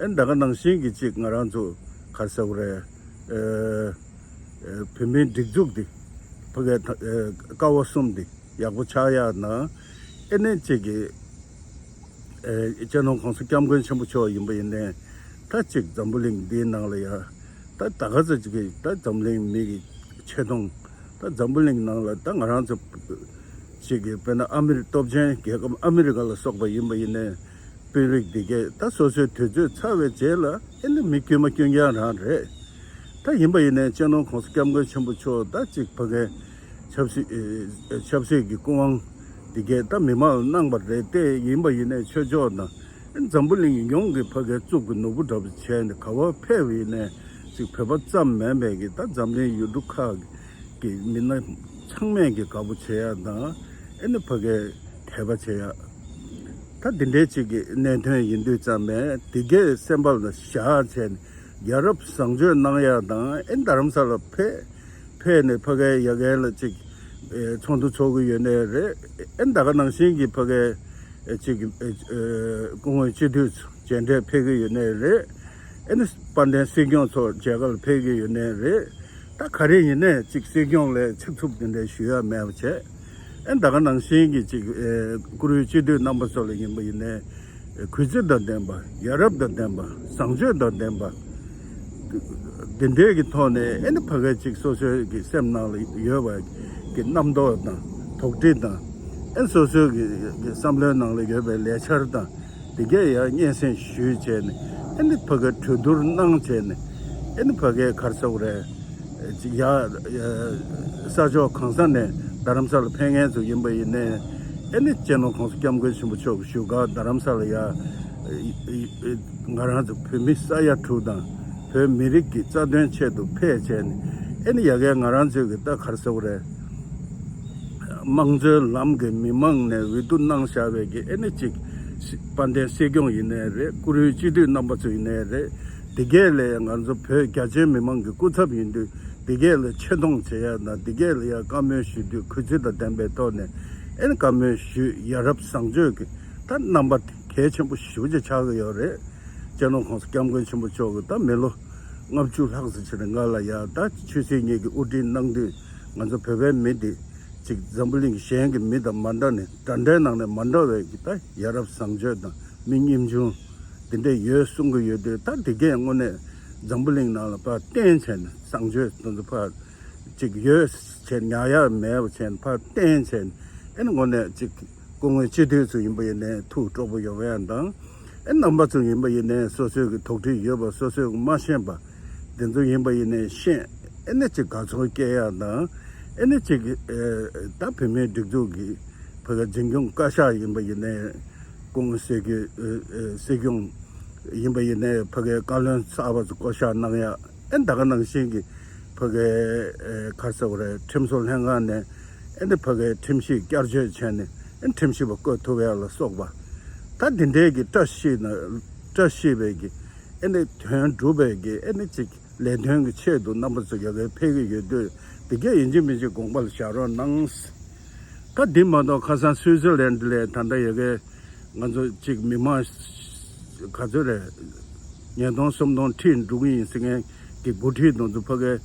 ཨེ་ད་ག་ནང་བཞིན་གྱི་ཅིག་ང་རང་ཚོ་ག་རེ་ཟེར་དགོས་རེད། ཨེ་ཨེ་བོད་མིའི་སྒྲིག་འཛུགས་འདི་ཕ་གའི་ད་ཨེ་ཀ་བ་གསུམ་འདི་ཡག་པོ་ཆགས་ཡག་དང་ཨེ་ནས་ཅིག་གི་ཨེ་སྤྱི་ནོར་༸གོང་ས་༸སྐྱབས་མགོན་ཆེན་པོ་མཆོག་ཡིན་པ་ཡིན་ནའི་ད་ཅིག་འཛམ་བུ་གླིང་འདིའི་ནང་ལ་ཡ་ད་ད་ག་ཚོད་ཅིག་གི་ད་འཛམ་གླིང་མི་གི་ཆེ་མཐོང་ད་འཛམ་བུ་གླིང་ནང་ལ་ད་ང་རང་ཚོ་ཅིག་གི་དཔེར་ན་ཨ་མི་རི་སྟོབས་ཆེན་རྒྱལ་ཁབ་ཨ་མི་རི་ཀ་ལ་སོགས་པ་ཡིན་པ་ཡིན་ནའི་དཔོན་རིགས་འདི་གས་ད་སོ་སོའི་དུས་ཚོད་ཚར་བའི་རྗེས་ལ་ཨེ་ནི་མི་དཀྱུས་མ་དཀྱུས་མ་རང་རེད། ད་ཡིན་པ་ཡིན་ནའི་སྤྱི་ནོར་༸གོང་ས་༸སྐྱབས་མགོན་ཆེན་པོ་མཆོག་ད་ཅིག་ཕ་གའི་ཆབ་སྲིད་ཨེ་ཆབ་སྲིད་ཀྱི་སྐུ་དབང་འདི་གས་ད་མི་མང་ལ་གནང་བ་རེད་དེ། ཡིན་པ་ཡིན་ནའི་ཆོས་ཕྱོགས་དང་ཨེ་འཛམ་བུ་གླིང་ཡོངས་ཀྱི་ཕ་གའི་གཙུག་གི་ནོར་བུ་འདྲ་པོ་བྱས་ནས་ག་བ་ཕེབས་པ་ཡིན་ནའི་ཅིག་བོད་པ་ཙམ་མིན་པའི་གི་ད་འཛམ་གླིང་ཡུལ་གྲུ་ཁག་གི་མི་སྣ་ཚང་མས་ཀྱི་དགའ་པོ་བྱེད་ཡ་དང་ཨེ་ནི་ཕ་གའི་དད་པ་བྱེད་ཡ། ད་འདི་འདྲའི་ཅིག་གི་གནད་དོན་ཡིན་དུས་ཙམ་ནས་འདི་གས་སེམས་པ་ལ་བཞག་བྱས་ནས་ཡ་རབས་བཟང་སྤྱོད་གནང་ཡ་དང་ཨེ་རྡ་རམ་ས་ལ་ཕེབས་ཕེབས་ནས་ཕ་གའི་ཡ་གའི་ལ་ཅིག་ཨེ་ཚོགས་འདུ་ཚོགས་ཀྱི་ཡོད་ནའི་རེད། ཨེ་ད་ག་ནང་བཞིན་གྱི་ཕ་གའི་ཨེ་ཅིག་ཨེ་ཨེ་སྐུ་ངོ་སྤྱི་འཐུས་མཇལ་འཕྲད་ཕེབས་ཀྱི་ཡོད་ནའི་རེད། ཨེ་ནི་དཔལ་ལྡན་སྲིད་སྐྱོང་མཆོག་མཇལ་ཁ་ལ་ཕེབས་ཀྱི་ཡོད་ནའི་རེད། ད་ག་རེ་ཡིན་ནའི་ཅིག་སྲིད་སྐྱོང་ལ་ཚིག་རྩུབ་དེ་འདྲ་ཞུ་ཡ་མེད་པ་བྱས། ཨེ་ད་ག་ནང་བཞིན་གྱི་ཅིག་ཨེ་བཀུར་འོས་སྤྱི་འཐུས་རྣམ་པ་ཚོ་ལ་ཡིན་པ་ཡིན་ནའི་གུས་བརྩི་དང་ལྡན་པ། ཡ་རབས་དང་ལྡན་པ། བཟང་སྤྱོད་དང་ལྡན་པ། དེ་འདྲའི་གི་ཐོག་ནས་ཨེ་ནི་ཕ་གའི་ཅིག་སོ་སོའི་གི་སེམས་ནང་ལ་ཡོད་པ་གི་རྣམ་རྟོག་དང་དོགས་འདྲི་དང་ཨེ་སོ་སོའི་གི་གི་བསམ་བློའི་ནང་ལ་ཡོད་པའི་ལས་འཆར་དང་དེ་གས་ཡང་སྙན་སེང་ཞུས་བྱས་ནས་ཨེ་ནི་ཕ་གའི་གྲོས་བསྡུར་གནང་བྱས་ནས་ཨེ་ནི་ཕ་གའི་ག་རེ་ཟེར་དགོས་རེད། ཅིག་ཡ་ས་ཕྱོགས་གང་ས་ནས་རྡ་རམ་ས་ལ་ཕེབས་མཁན་ཚོ་ཡིན་པ་ཡིན་ནའི་ཨེ་ནི་སྤྱི་ནོར་༸གོང་ས་༸སྐྱབས་མགོན་ཆེན་པོ་མཆོག་གི་བཞུགས་སྒར་རྡ་རམ་ས་ལ་ཡ་ང་རང་ཚོ་བོད་མི་ས་ཡ་དྲུག་དང་བོད་མི་རིགས་ཀྱི་རྩ་དོན་ཆེད་དུ་ཕེབས་བྱས་ནས་ཨེ་ནི་ཡ་གའི་ང་རང་ཚོའི་གི་ད་ག་རེ་ཟེར་དགོས་རེད། དམངས་གཙོའི་ལམ་གྱི་མི་མང་ནས་འོས་བསྡུ་གནང་བཞག་པའི་གི་ཨེ་ནི་ཅིག་དཔལ་ལྡན་སྲིད་སྐྱོང་ཡིན་ནའི་རེད། བཀུར་འོས་སྤྱི་འཐུས་རྣམ་པ་ཚོ་ཡིན་ནའི་རེད། དེ་གས་ལས་ང་ཚོ་བོད་རྒྱ་ཆེའི་མི་མང་གི་སྐུ་ཚབ་ཡིན་དུས་དེ་གས་ལ་ཆེ་མཐོང་བྱེད་ཡ་དང་དེ་གས་ལ་ཡ་བཀའ་མོལ་ཞུ་དུས་གུས་བརྩི་དང་ལྡན་པའི་ཐོག་ནས་ཨེ་ནི་བཀའ་མོལ་ཞུས། ཡ་རབས་བཟང་སྤྱོད་ཀྱི་ད་རྣམ་པ་དེ་གལ་ཆེན་པོ་ཞེ་པོ་ཅིག་ཆགས་ཀྱི་ཡོད་རེད། སྤྱི་ནོར་༸གོང་ས་༸སྐྱབས་མགོན་ཆེན་པོ་མཆོག་གི་ད་མི་ལོ་ལྔ་བཅུ་ལྷག་ཙམ་ཕྱིན་ནས་ང་ལ་ཡ་ད་ཆོས་སྲིད་གཉིས་ཀྱི་དབུ་ཁྲིད་གནང་དུས་ང་ཚོ་བོད་པའི་མི་འདི་ཅིག་འཛམ་བུ་གླིང་གཞན་གྱི་མི་དང་མ་འདྲ་ནས་འདྲ་འདྲའི་ནང་ནས་མ་འདྲ་བའི་གི་ད་ཡ་རབས་བཟང་སྤྱོད་དང་མི་སྙིང་ཆུང་འདི་འདྲ་ཡོད་གསུང་གི་ཡོད་དུས་ད་འདི་གས་དངོས་གནས་འཛམ་བུ་གླིང་ནང་ལ་ཕར་བསྟན་བྱས་ནས་བཟང་སྤྱོད་དེ་ཚོ་ཕར་ཅིག་ཡོད་བྱས་ཉར་ཡག་མེད་པ་བྱས་ནས་ཕར་བསྟན་བྱས་ནས་ཨེ་ནི་དངོས་གནས་ཅིག་སྐུ་ངོ་སྤྱི་འཐུས་ཚོ་ཡིན་པ་ཡིན་ནའི་ཐུགས་སྤྲོ་པོ་ཡོང་ཡ་དང་ཨེ་རྣམ་པ་ཚོ་ཡིན་པ་ཡིན་ནའི་སོ་སོའི་གི་དོགས་འདྲི་ཡོད་པ་སོ་སོའི་གི་མ་ཤེས་པ་དེ་ཚོ་ཡིན་པ་ཡིན་ནའི་ཤེས་ ཨེ་ནི་ཅིག་དགའ་ཚོར་སྐྱེ་ཡག་དང་། ཨེ་ནི་ཅིག་ཨེ་ད་བོད་མིའི་སྒྲིག་འཛུགས་ཀྱི་ཕ་གི་འཛིན་སྐྱོང་བཀའ་ཤག་ཡིན་པ་ཡིན་ནའི། སྐུ་ངོ་སྲིད་སྐྱོང་ཨེ་ཨེ་སྲིད་སྐྱོང་ཡིན་པ་ཡིན་ནའི། ཕ་གི་བཀའ་བློན་གསར་པ་ཚོ་བསྐོ་བཞག་གནང་ཡག་ཨེ་ད་ག་ནང་བཞིན་གྱི་ཕ་གི་ཨེ་ག་རེ་ཟེར་དགོས་རེད། ཁྲིམས་བཟོ་ལྷན་ཁང་ནས་ཨེ་ནི་ཕ་གི་ཁྲིམས་གཞི་བསྐྱར་བཅོས་བྱས་ནས་ཨེ་ཁྲིམས་ཞིབ་པ་བསྐོ་ཐུབ་ཡག་ལ་སོགས་པ། ད་འདི་འདྲའི་གི་བཀྲ་ཤིས་ན་བཀྲ་ཤིས་པའི་གི་ཨེ་ནི་དོན་འགྲུབ་པའི་གི་ཨེ་ནི་ཅིག་ལས་དོན་གྱི་ཆེད་དུ་རྣམ་པ་ཚོ་ཡ་གིར་ཕེབས་ཀྱི་ཡོད་དུས། འདི་གས་ཡིན་གཅིག་མིན་གཅིག་དགོངས་པ་ལ་བཞག་རོགས་གནང་། ད་འདི་མ་གཏོགས་ཁ་སང་སུའི་ཙི་ལན་ལ་ད་ལྟ་ཡ་གིར་ང་ཚོ་གཅིག་མི་མང་ག་ཚོད་རེད། ཉིས་སྟོང་སུམ་སྟོང་ཁྲིད་འགྲོ་གི་ཡིན་ཟེར་མཁན་གྱི་འགོ་ཁྲིད་དེ་ཚོ་ཕ་གིར་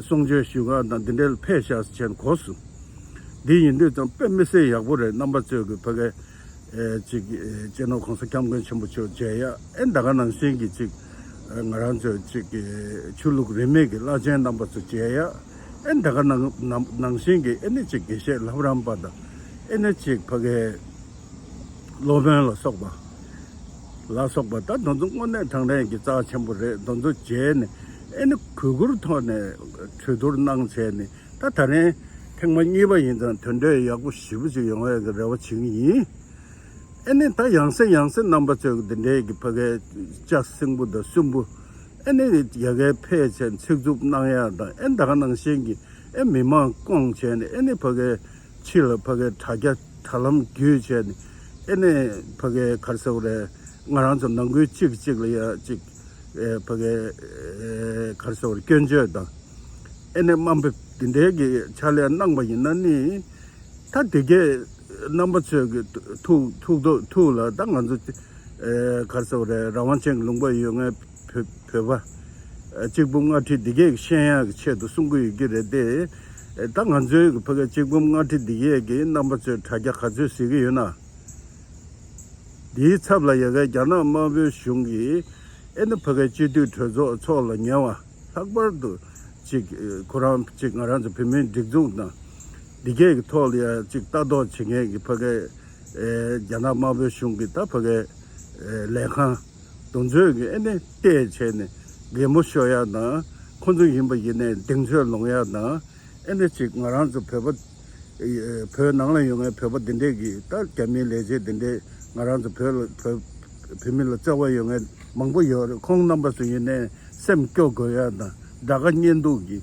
གསུང་ཆོས་ཞུ་ག་དང་འདི་འདྲའི་ལ་ཕེབས་ཤག་ཟེར་བྱས་ནས་གོ་སོང་། འདི་ཡིན་དུས་ཙང་དཔེ་མི་སྲིད་ཡག་པོ་རེད། རྣམ་པ་ཚོས་གི་ཕ་གིར་ཨེ་ཅིག་ཨེ་སྤྱི་ནོར་༸གོང་ས་༸སྐྱབས་མགོན་ཆེན་པོ་མཆོག་མཇལ་ཡག་ཨེ་ད་ག་ནང་བཞིན་གྱི་ཅིག་ཨེ་ང་རང་ཚོའི་ཅིག་ཨེ་ཆོས་ལུགས་རིས་མེད་ཀྱི་བླ་ཆེན་རྣམ་པ་ཚོ་མཇལ་ཡག་ཨེ་ད་ག་ནང་ནང་ནང་བཞིན་གྱི་ཨེ་ནི་ཅིག་དགེ་བཤེས་ལྷ་རམས་པ་དང་ཨེ་ནི་ཅིག་ཕ་གིའི་སློབ་དཔོན་ལ་སོགས་པ་ལ་སོགས་པ། ད་དེ་ཚོ་དངོས་གནས་དྲང་གནས་ཀྱི་རྩ་ཆེན་པོ་རེད། དེ་ཚོ་མཇལ་ནས་ཨེ་ནི་གུས་བཀུར་ཐོག་ནས་གྲོས་བསྡུར་གནང་བྱས་ནས། ད་ད་རིང་ཐེངས་མ་གཉིས་པ་ཡིན་ཙང་དོན་འབྲས་ཡག་པོ་ཞེ་པོ་ཅིག་ཡོང་ཡག་གི་རེ་བ་བྱེད་ཀྱི་ཡིན། ཨེ་ནི་ད་ཡང་སེ་ཡང་སེ་རྣམ་པ་ཚོས་འདི་འདྲའི་གི་ཕ་གིའི་ལྕགས་སྲིན་པོ་དང་སྲིན་པོ་ཨེ་ནི་ཡ་གིར་ཕེབས་བྱས་ཚིག་རྩུབ་གནང་ཡག་དང་། ཨེ་ད་ག་ནང་བཞིན་གྱི་ཨེ་མི་མང་བསྐོངས་བྱས་ནས་ཨེ་ནི་ཕ་གིའི་ཕྱི་ལ་ཕ་གིའི་དྲ་རྒྱ་དྲ་ལམ་བརྒྱུད་བྱས་ནས་ཨེ་ནི་ཕ་གིའི་ག་རེ་ཟེར་དགོས་རེད། ང་རང་ཚོ་ནང་ཁུལ་གཅིག་གཅིག་ལ་ཡ་གཅིག་ཨེ་ཕ་གིའི་ཨེ་ག་རེ་ཟེར་དགོས་རེད། སྐྱོན་བརྗོད་དང་། ཨེ་ནི་དམའ་འབེབས་འདི་འདྲའི་གི་ཕྱག་ལས་གནང་པ་ཡིན་ན་ནི། ད་དེ་གས་རྣམ་པ་ཚོས་ཀྱི་ཐུགས་ཐུགས་ཐུགས་ཐུགས་ལ་ད་ང་ཚོ་ཨེ་ག་རེ་ཟེར་དགོས་རེད། རང་དབང་ཅན་གྱི་ལུང་པ་ཡོད་མཁན་བོད་བོད་པ་ཨེ་གཅིག་འབུམ་ལྔ་ཁྲི་འདི་གས་ཤེས་ཡག་གི་ཆེད་དུ་གསུང་གི་ཡོད་ཀྱི་རེད་དེ། ཨེ་ད་ང་ཚོའི་གི་ཕ་གི་གཅིག་འབུམ་ལྔ་ཁྲི་འདི་གས་ཀྱི་རྣམ་པ་ཚོས་དྲ་རྒྱ་ག་ཚོད་གཟིགས་ཀྱི་ཡོད་ན། འདིའི་ཚབ་ལ་ཡ་གིར་རྒྱ་ནག་དམར་པོའི་གཞུང་གིས་ཨེ་ནི་ཕ་གིའི་སྤྱི་འཐུས་གྲོས་ཚོགས་ཚོགས་ལ་ཉེ་བ། ལྷག་པར་དུ་ཅིག་ཁོ་རང་ཅིག་ང་རང་ཚོ་བོད་མིའི་སྒྲིག་འཛུགས་དང་འདི་གས་ཀྱི་ཐོག་ལ་ཡ་ཅིག་ལྟ་རྟོག་བྱེད་མཁན་གྱི་ཕ་གིའི་ཨེ་རྒྱ་ནག་དམར་པོའི་གཞུང་གི་ད་ཕ་གིའི་ཨེ་ལས་ཁང་དེ་ཚོས་ཀྱི་ཨེ་ནི་བལྟས་བྱས་ནས་གད་མོ་ཤོར་ཡག་དང་། ཁོ་ཚོ་ཡིན་པ་ཡིན་ནའི་གདེང་ཚོད་ལོང་ཡག་དང་། ཨེ་ནི་ཅིག་ང་རང་ཚོ་བོད་པ་ཨེ་བོད་ནང་ལ་ཡོད་མཁན་བོད་པ་འདི་འདྲས་ཀྱི་ད་རྒྱ་མིའི་ལས་བྱེད་འདི་འདྲས་ང་རང་ཚོ་བོད་ལ་བོད་བོད་མི་ལ་བརྩེ་བ་ཡོད་མཁན་མང་པོ་ཡོད་རེད། ཁོང་རྣམ་པ་ཚོ་ཡིན་ནའི་སེམས་སྐྱོ་དགོས་ཡག་དང་དགྲ་དགའ་གཉེན་སྡུག་གི་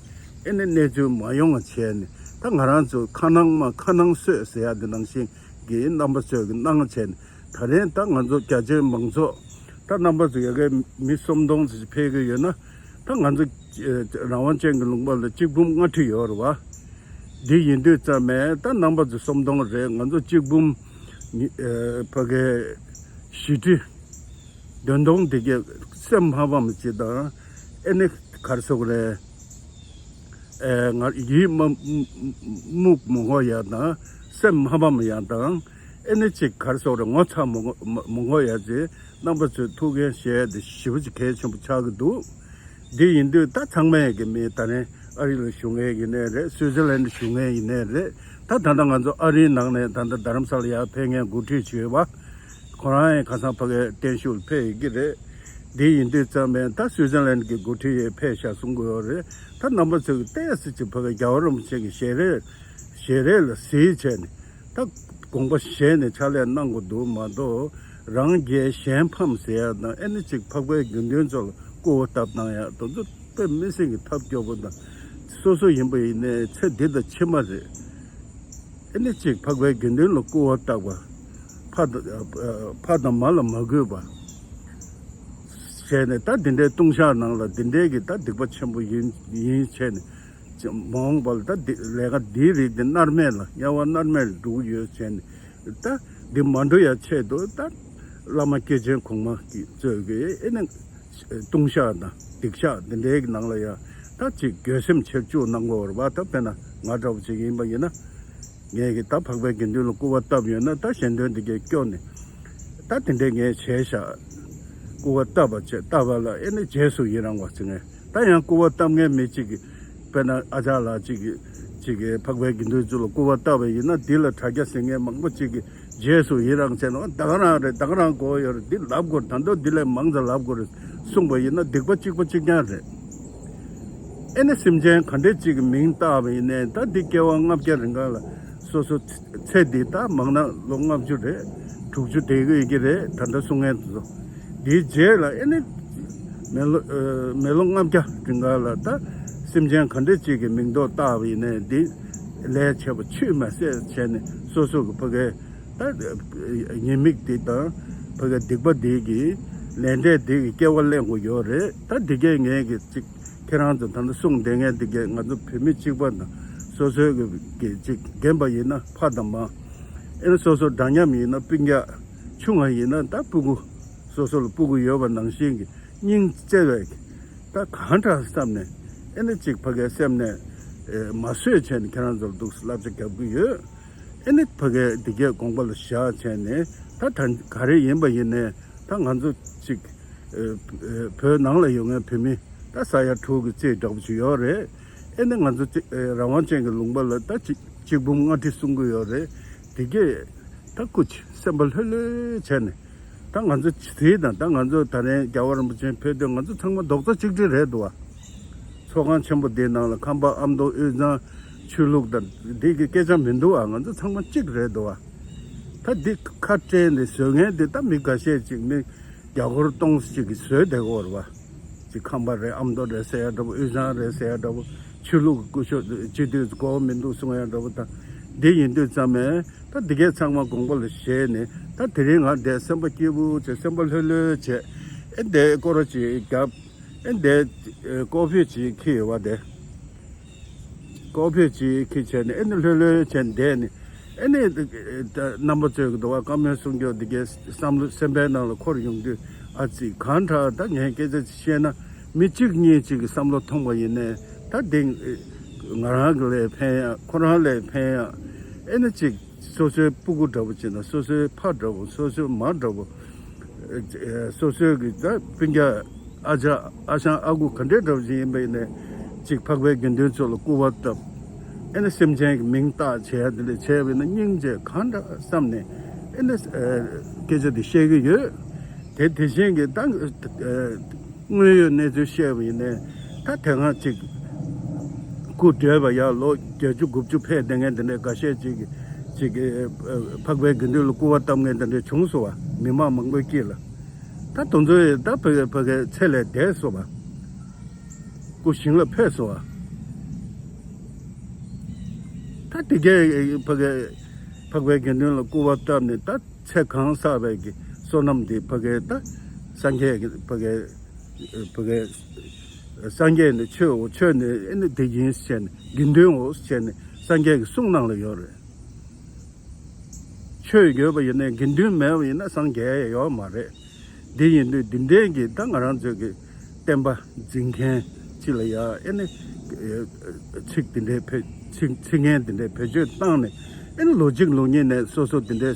ཨེ་ནི་གནས་ཚུལ་མ་ཡོང་བ་བྱས་ནས། ད་ང་རང་ཚོ་ཁ་ནང་མ་ཁ་ནང་གསོས་ཟེར་ཡག་འདི་ནང་བཞིན་གྱི་རྣམ་པ་ཚོས་ཀྱི་གནང་བྱས་ནས། ད་རིང་ད་ང་ཚོ་རྒྱ་ཆེའི་མང་ཚོགས་ད་རྣམ་པ་ཚོ་ཡ་གིར་མི་སུམ་སྟོང་ཙམ་ཕེབས་ཀྱི་ཡོད་ན། ད་ང་ཚོ་ཨེ་རང་དབང་ཅན་གྱི་ལུང་པ་ལ་གཅིག་འབུམ་ལྔ་ཁྲི་ཡོད་རེད་བ། འདི་ཡིན་དུས་ཙམ་པས་ད་རྣམ་པ་ཚོ་སུམ་སྟོང་རེད། ང་ཚོ་གཅིག་འབུམ་ཉི་ཨེ་ཕ་གིའི་བཞི་ཁྲི་བདུན་སྟོང་འདི་གས་སེམས་མ་ཕམ་ཅིག་དང་། ཨེ་ནི་ག་རེ་ཟེར་དགོས་རེད། ཨེ་ང་ཡིད་མ་རྨུགས་མ་འགོག་ཡག་དང་སེམས་མ་ཕམ་ཡག་དང་། ཨེ་ནི་ཅིག་ག་རེ་ཟེར་དགོས་རེད། ངོ་ཚ་མ་འགོག་མ་མ་འགོག་ཡག་ཅིག་རྣམ་པ་ཚོས་ཐུགས་འགན་བཞེས་ཏེ་ཞེ་པོ་ཅིག་གལ་ཆེན་པོ་ཆགས་ཀྱི་འདུག་འདི་ཡིན་དུས་ད་ཚང་མས་ཀྱི་མི་ད་རིང་ཨ་རི་ལ་བཞུགས་མཁན་ཡིན་ནའི་རེད། སུའི་ཙི་ལན་ལ་བཞུགས་མཁན་ཡིན་ནའི་རེད། ད་ད་ལྟ་ང་ཚོ་ཨ་རིའི་ནང་ནས་ད་ལྟ་རྡ་རམ་ས་ལ་ཡར་ཕེབས་མཁན་འགོ་ཁྲིད་བྱོས་པ། ཁོ་རང་ཡང་ཁ་སང་ཕ་གིར་བརྟན་བཞུགས་ལ་ཕེབས་ཡོད་ཀྱི་རེད། འདི་ཡིན་དུས་ཙམ་པས་ད་སུའི་ཙི་ལན་གྱི་འགོ་ཁྲིད་ཡང་ཕེབས་ཤག་གསུང་གི་ཡོད་རེད། ད་རྣམ་པ་ཚོས་ཀྱི་ཏོག་ཙམ་ཅིག་ཕ་གིའི་རྒྱལ་བ་རིན་པོ་ཆེ་གི་ཞལ་རས་ཞལ་རས་ལ་གཟིགས་བྱས་ནས། ད་དགོངས་པ་བཞེས་ནས་ཕྱག་ལས་གནང་དགོས་འདུག་མ་གཏོགས། རང་རྒྱལ་གཞན་ཕམ་ཟེར་ཡག་དང་། ཨེ་ནི་ཅིག་འཕགས་པའི་དགེ་འདུན་ཚོ་ལ་སྐུར་བ་བཏབ་གནང་ཡག་དེ་ཚོ་དཔེ་མི་སྲིད་ཀྱི་ཐབས་སྐྱོ་པོ་དང་། སོ་སོ་ཡིན་པ་ཡིན་ནའི་ཚེ་འདི་དང་ཕྱི་མ་རེད། ཨེ་ནི་ཅིག་འཕགས་པའི་དགེ་འདུན་ལ་སྐུར་བ་བཏབ་པ། ཕ་དང་ཕ་དང་མ་ལ་མ་གུས་པ་བྱས་ནས། ད་འདི་འདྲའི་ལྟུང་བཤགས་ནང་ལ་འདི་འདྲའི་གི་ད་སྡིག་པ་ཆེན་པོ་ཡིན་ཡིན་བྱས་ནས། མ་འོངས་པ་ལ་ད་འདི་ལས་ཀ་འདིའི་རིགས་འདི་མནར་མེད་ལ་དམྱལ་བ་མནར་མེད་ལ་འགྲོ་གི་ཡོད་བྱས་ནས། ད་འདི་མ་འགྲོ་ཡ་ཆེད་དུ་ད་བླ་མ་སྐྱེས་ཆེན་གོང་མ་གི་གཙོས་ཀྱི་ཨེ་ནི་ལྟུང་བཤགས་དང་སྡིག་བཤགས་འདི་འདྲའི་གི་ནང་ལ་ཡ་ད་ཅིག་འགྱོད་སེམས་ཆེར་བཅུག་གནང་དགོས་པ་རེད་པ། ད་དཔེར་ན་ང་འདྲ་བོ་ཅིག་ཡིན་པ་ཡིན་ན། ངས་ཀྱི་ད་འཕགས་པའི་དགེ་འདུན་ལ་སྐུར་བ་བཏབ་ཡོད་ན། ད་གཞན་དོན་འདི་གས་སྐྱོ་ནས་ད་དེ་འདྲས་ངས་བྱས་ཤག་སྐུར་བ་བཏབ་པ་བྱས། བཏབ་པ་ལ་ཨེ་ནི་རྗེས་སུ་ཡི་རང་བ་ཟེར་མཁན། ད་ཡང་སྐུར་བ་བཏབ་མཁན་མི་གཅིག་གིས་དཔེར་ན་ཨ་ཅག་ལགས་གཅིག་གིས་གཅིག་གིས་འཕགས་པའི་དགེ་འདུན་ཚོ་ལ་སྐུར་བ་བཏབ་པ་ཡིན་ན། འདི་ལ་དྲ་རྒྱ་ཟིན་མཁན་མང་པོ་གཅིག་གིས་རྗེས་སུ་ཡི་རང་བྱས་ན། ད་ག་རང་རེད། ད་ག་རང་གོ་ཡོད་རེད། འདི་ལབ་དགོས་རེད། ད་དུང་འདི་ལས་མང་ཙམ་ལབ་དགོས་རེད་གསུངས་པ་ཡིན་ན། སྡིག་པ་གཅིག་པ་གཅིག་རྐྱང་རེད། ཨེ་ནི་སེམས་ཅན་ག་འདྲས་ཅིག་གི་མིང་བཏགས་པ་ཡིན་ནའི་ད་འདི་སྐྱེ་བ་ལྔ་བརྒྱ་རིང་ག་ལ་སོ་སོ་ཚེ་འདི་ད་མང་ན་ལོ་ལྔ་བཅུ་རེད། དྲུག་ཅུ་བསྡད་ཀྱི་ཡོད་ཀྱི་རེད། ད་ལྟ་གསུང་མཁན་དེ་ཚོ། དེའི་རྗེས་ལ་ཨེ་ནི་མི་ལོ་ཨ་མི་ལོ་ལྔ་བརྒྱ་རིང་ག་ལ་ད་སེམས་ཅན་ག་འདྲས་ཅིག་གི་མིང་ཐོ་བཏགས་པ་ཡིན་ནའི་འདི་ལས་བྱས་པ་ཆུད་མ་ཟད་བྱས་ནས་སོ་སོ་གི་ཕ་གའི་ད་ཉེས་དམིགས་དེ་དང་ཕ་གའི་སྡིག་པ་དེ་གི་ལས་འབྲས་དེ་གི་སྐྱེ་བ་ལེན་དགོས་ཡོད་རེད། ད་འདི་གས་ངས་གི་ཅིག་ཁྱེད་རང་ཚོ་ད་ལྟ་གསུངས་བསྡད་མཁན་འདི་གས་ང་ཚོ་བོད་མི་གཅིག་པ་དང་སོ་སོའི་གི་གི་ཅིག་རྒན་པ་ཡིན་ན་ཕ་དང་མ། ཨེ་ནི་སོ་སོ་འདྲ་མཉམ་ཡིན་ན་སྤུན་ཀྱག་ཆུང་བ་ཡིན་ན་ད་སྤུ་གུ་སོ་སོ་ལ་སྤུ་གུ་ཡོད་པ་ནང་བཞིན་གི་སྙིང་བརྩེ་བའི་གི་ད་གང་དྲག་བསམ་ནས་ཨེ་ནི་ཅིག་ཕ་གའི་སེམས་ནས་ཨེ་མ་བཟོད་བྱས་ནས་ཁྱེད་རང་ཚོ་ལ་འདུག་སེ་བསླབ་བྱ་རྒྱབ་གི་ཡོད། ཨེ་ནི་ཕ་གའི་འདི་གས་དགོངས་པ་ལ་བཞག་བྱས་ནས་ད་ད་ག་རེ་ཡིན་པ་ཡིན་ནའི་ད་ང་ཚོ་ཅིག་ཨེ་ཨེ་བོད་ནང་ལ་ཡོད་མཁན་བོད་མི་ད་ས་ཡ་དྲུག་གི་རྩིས་འདྲ་པོ་ཅིག་ཡོད་རེད། ཨེ་ནི་ང་ཚོ་ཅིག་ཨེ་རང་དབང་ཅན་གྱི་ལུང་པ་ལ་ད་ཅིག་གཅིག་འབུམ་ལྔ་ཁྲི་གསུང་གི་ཡོད་རེད། འདི་གས་ད་སྐུ་མཁྱེན་སེམས་པ་ལྷོད་ལྷོད་བྱས་ནས་ད་ང་ཚོ་དེ་དང་ད་ང་ཚོ་ད་རིང་རྒྱལ་བ་རིན་པོ་ཆེ་ཕེབས་དུས་ང་ཚོ་ཚང་མ་རྡོག་རྩ་གཅིག་སྒྲིལ་རེད་འདུག་བ། ཚོགས་ཁང་ཆེན་པོ་འདིའི་ནང་ལ་ཁམས་པ་ཨ་མདོ་དབུས་གཙང་ཆོས་ལུགས་དང་འདི་གི་སྐད་ཆ་མི་འདུག་ཨ། ང་ཚོ་ཚང་མ་གཅིག་རེད་འདུག་ཨ། ད་འདི་ཁ་བྲལ་ནས་བཟོ་མཁན་འདི་ད་མི་འགའ་ཤས་ཅིག་མི་རྒྱ་སྒོར་སྟོང་ཅིག་གིས་བཟོས་བསྡད་ཀྱི་ཡོད་རེད་བ། ཅིག་ཁམས་པ་རེད། ཨ་མདོ་རེད་ཟེར་ཡ་འདྲ་པོ། དབུས་གཙང་རེད་ཟེར་ཡ་འདྲ་པོ། ཆོས་ལུགས་ཀྱི་སྐུ་ཞབས་སྤྱི་འཐུས་གོ་བ་མི་འདུག་གསུང་ཡ་འདྲ་པོ་དང་འདི་ཡིན་དུས་ཙམ་ནས་ད་འདི་གས་ཚང་མ་དགོངས་པ་ལ་བཞེས་ནས་ད་དེ་རིང་ང་འདིར་སེམས་པ་སྐྱིད་པོ་བྱས་སེམས་པ་ལྷོད་ལྷོད་བྱས་ཨེ་འདིར་སྐོར་ར་ཅིག་བརྒྱབ། ཨེ་འདིར་ཨེ་ཀོ་ཕི་ཅིག་འཁྱེར་ཡོད་པ་དེ། ཀོ་ཕི་ཅིག་འཁྱེར་བྱས་ནས་ཨེ་ནི་ལྷོད་ལྷོད་བྱས་བསྡད་ནས་ཨེ་ནི་ད་རྣམ་པ་ཚོས་གི་འདུག་བ། བཀའ་མོལ་གསུང་རྒྱུ་འདི་གའི་བསམ་བློ་སེམས་པའི་ནང་ལ་འཁོར་ཡོང་དུས་ཨ་ཙི་གང་དྲག་ད་ངས་སྐད་ཆ་ཅིག་བཤད་ན་མི་གཅིག་གཉིས་ཅིག་གི་བསམ་བློ་ཐོངས་པ་ཡིན་ནའི་ད་འདི་ང་རང་གི་ལ་ཕན་ཡ་ཁོ་རང་ལ་ཕན་ཡ་ཨེ་ནི་ཅིག་སོ་སོའི་སྤུ་གུ་འདྲ་པོ་བྱས་ན་སོ་སོའི་ཕ་འདྲ་པོ་སོ་སོའི་མ་འདྲ་པོ། སོ་སོའི་གི་ད་སྤུན་ཀྱག་ཨ་ཅག་ཨ་ཞང་ཨ་ཁུ་ག་འདྲའི་འདྲ་པོ་ཞིག་ཡིན་པ་ཡིན་ནའི་ཅིག་འཕགས་པའི་དགེ་འདུན་ཚོ་ལ་སྐུར་བ་བཏབ། ཨེ་ནི་སེམས་ཅན་གྱི་མིང་བཏགས་བྱས་དེ་འདྲ་བྱས་པ་ཡིན་ན་སྙིང་རྗེ་གང་འདྲ་བསམ་ནས་ཨེ་ནི་སྐད་ཆ་དེ་བཤད་གི་ཡོད། དེ་དེ་བཞིན་གྱི་ད་དངོས་ཡོད་གནས་ཚུལ་བཤད་པ་ཡིན་ནའི་ད་དེ་སྔ་ཅིག་སྐུ་བགྲེས་པ་ཡར་ལོ་བརྒྱད་ཅུ་དགུ་བཅུ་ཕེབས་བསྡད་མཁན་དེ་འདྲའི་འགའ་ཤས་ཅིག་གིས་ཅིག་གིས་འཕགས་པའི་དགེ་འདུན་ལ་སྐུར་བ་བཏབ་མཁན་དེ་འདྲ་བྱུང་སོང་བ། མི་མང་མང་པོའི་དཀྱིལ་ལ། ད་དེ་ཚོ་ཡི་ད་ཕ་གི་ཕ་གི་ཚེ་ལས་འདས་སོང་བ། སྐུ་ཞིང་ལ་ཕེབས་སོང་བ། ད་དེ་གས་ཕ་གི་འཕགས་པའི་དགེ་འདུན་ལ་སྐུར་བ་བཏབ་ནས་ད་ཚེ་གང་བསགས་པའི་གི་བསོད་ནམས་དེ་ཕ་གི་ད་སངས་རྒྱས་ཀྱི་ཕ་གི་ཕ་གི་སངས་རྒྱས་ནས་ཆོས་འོ་ཆོས་ནི་ཨེ་ནི་དེ་ཡིན་ཟེར་ནས་དགེ་འདུན་འོ་ཟེར་ནས་སངས་རྒྱས་ཀྱི་གསུང་ནང་ལ་ཡོད་རེད། ཆོས་ཡོད་པ་ཡིན་ན་དགེ་འདུན་མེད་པ་ཡིན་ན་སངས་རྒྱས་ཡོད་མ་རེད། འདི་ཡིན་དུས་འདི་འདྲའི་གི་ད་ང་རང་ཚོའི་གི་བསྟན་པ་འཛིན་མཁན་ཅིག་ལ་ཡ་ཨེ་ནི་ཚིག་འདི་འདྲའི་བེད་ཚིག་ཚིག་ངན་འདི་འདྲའི་བེད་སྤྱོད་བཏང་ནས་ཨེ་ནི་ལོ་གཅིག་ལོ་གཉིས་ནས་སོ་སོ་འདི་འདྲའི་